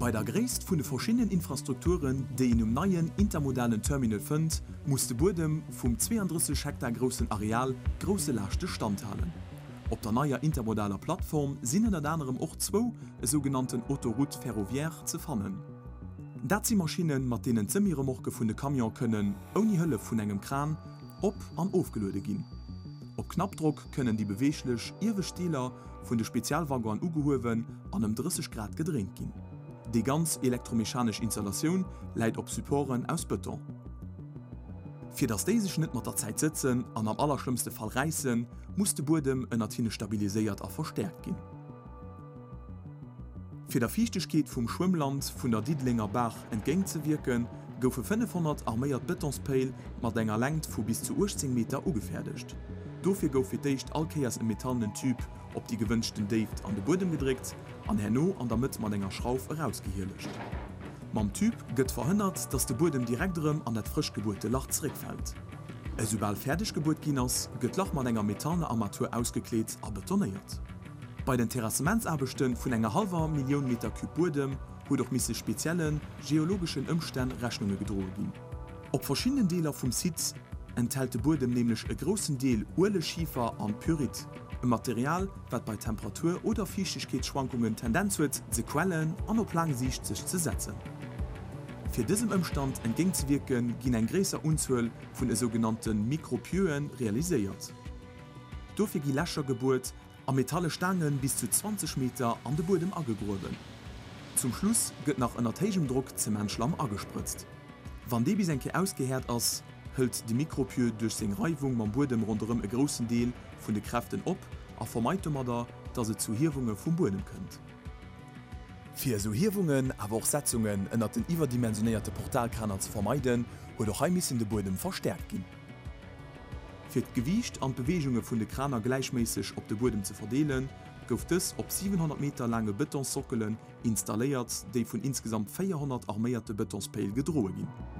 Bei der Gréisst vun de verschiddenen Infrastrukturen, déi een um neien intermodalen Terminal fënnt, muss de Buedem vum 32 Hektar groussen Areal grousse Laaschte standhalen. Op der neier intermodaler Plattform sinn ënnert anerem och zwou esougenannten Autoroutes ferroviaires ze fannen. Dat si Maschinnen, mat deenen d'Semi-Remorquë vun de Camione kënnen, ouni Hëllef vun engem Kran, op an ofgeluede ginn. Op Knappdrock kënnen déi beweeglech iewescht Deeler vun de Spezialwaggonen ugehuewen an ëm 30 Grad gedréint ginn. Déi ganz elektromechanesch Installatioun läit op Supporten aus Bëton. Fir datt déi sech net mat der Zäit sëtzen an am allerschlëmmste Fall räissen, muss de Buedem ënnert hinne stabiliséiert a verstäerkt ginn. Fir der Fiichtegkeet vum Schwëmmland vun der Diddelenger Baach entgéint ze wierken, goufe 500 arméiert Betonspéil mat enger Längt vu bis zu 18 Meter ugefäerdegt. Dofir gouf fir d'éischt all Kéiers e metallenen Tube op déi gewënschten Déift an de Buedem gedréckt an herno an der Mëtt mat enger Schrauf erausgehielegt. Mam Tube gëtt verhënnert, datt de Buedem direkt erëm an dat frësch gebuerte Lach zeréckfält. Esoubal fäerdeg gebuert ginn ass, gëtt d'Lach mat enger metallener Armatur ausgekleet a betonéiert. Bei den Terrassementsaarbechte vun enger hallwer Millioun Meter Cube Buedem huet och misse spezielle geologeschen Ëmstänn Rechnunge gedroe ginn. Op verschiddenen Deeler vum Site enthält de Buedem nämlech e groussen Deel Uelegschifer an Pyrit, e Material, wat bei Temperatur oder Fiichtegkeetsschwankungen d'Tendenz huet ze quellen an op laang Siicht sech ze setzen. Fir dësem Ëmstand entgéintzewierke ginn eng gréisser Unzuel vun esou genannte Micropieuen realiséiert. Dofir gi Lächer gebuert a metalle Staange bis zu 20 Meter an de Buedem agegruewen. Zum Schluss gëtt nach ënnert héijem Drock Zementschlamm agesprëtzt. Wann dee bis eng Kéier ausgehäert ass, hëlt de Micropieu duerch seng Reiwung mam Buedem ronderëm e groussen Deel vun de Kräften op a vermeit domadder, dass et zu Hiewunge vum Buedem kënnt. Fir esou Hiewungen, awer och Setzungen ënnert den iwwerdimensionéierte Portalkraner ze vermeiden, huet och hei missen de Buedem verstäerkt ginn. Fir d'Gewiicht an d'Beweegunge vun de Kraner gläichméisseg op de Buedem ze verdeelen, gouf dës op 700 Meter laange Betonsockelen installéiert, déi vun insgesamt 400 arméierte Betonspéil gedroe ginn.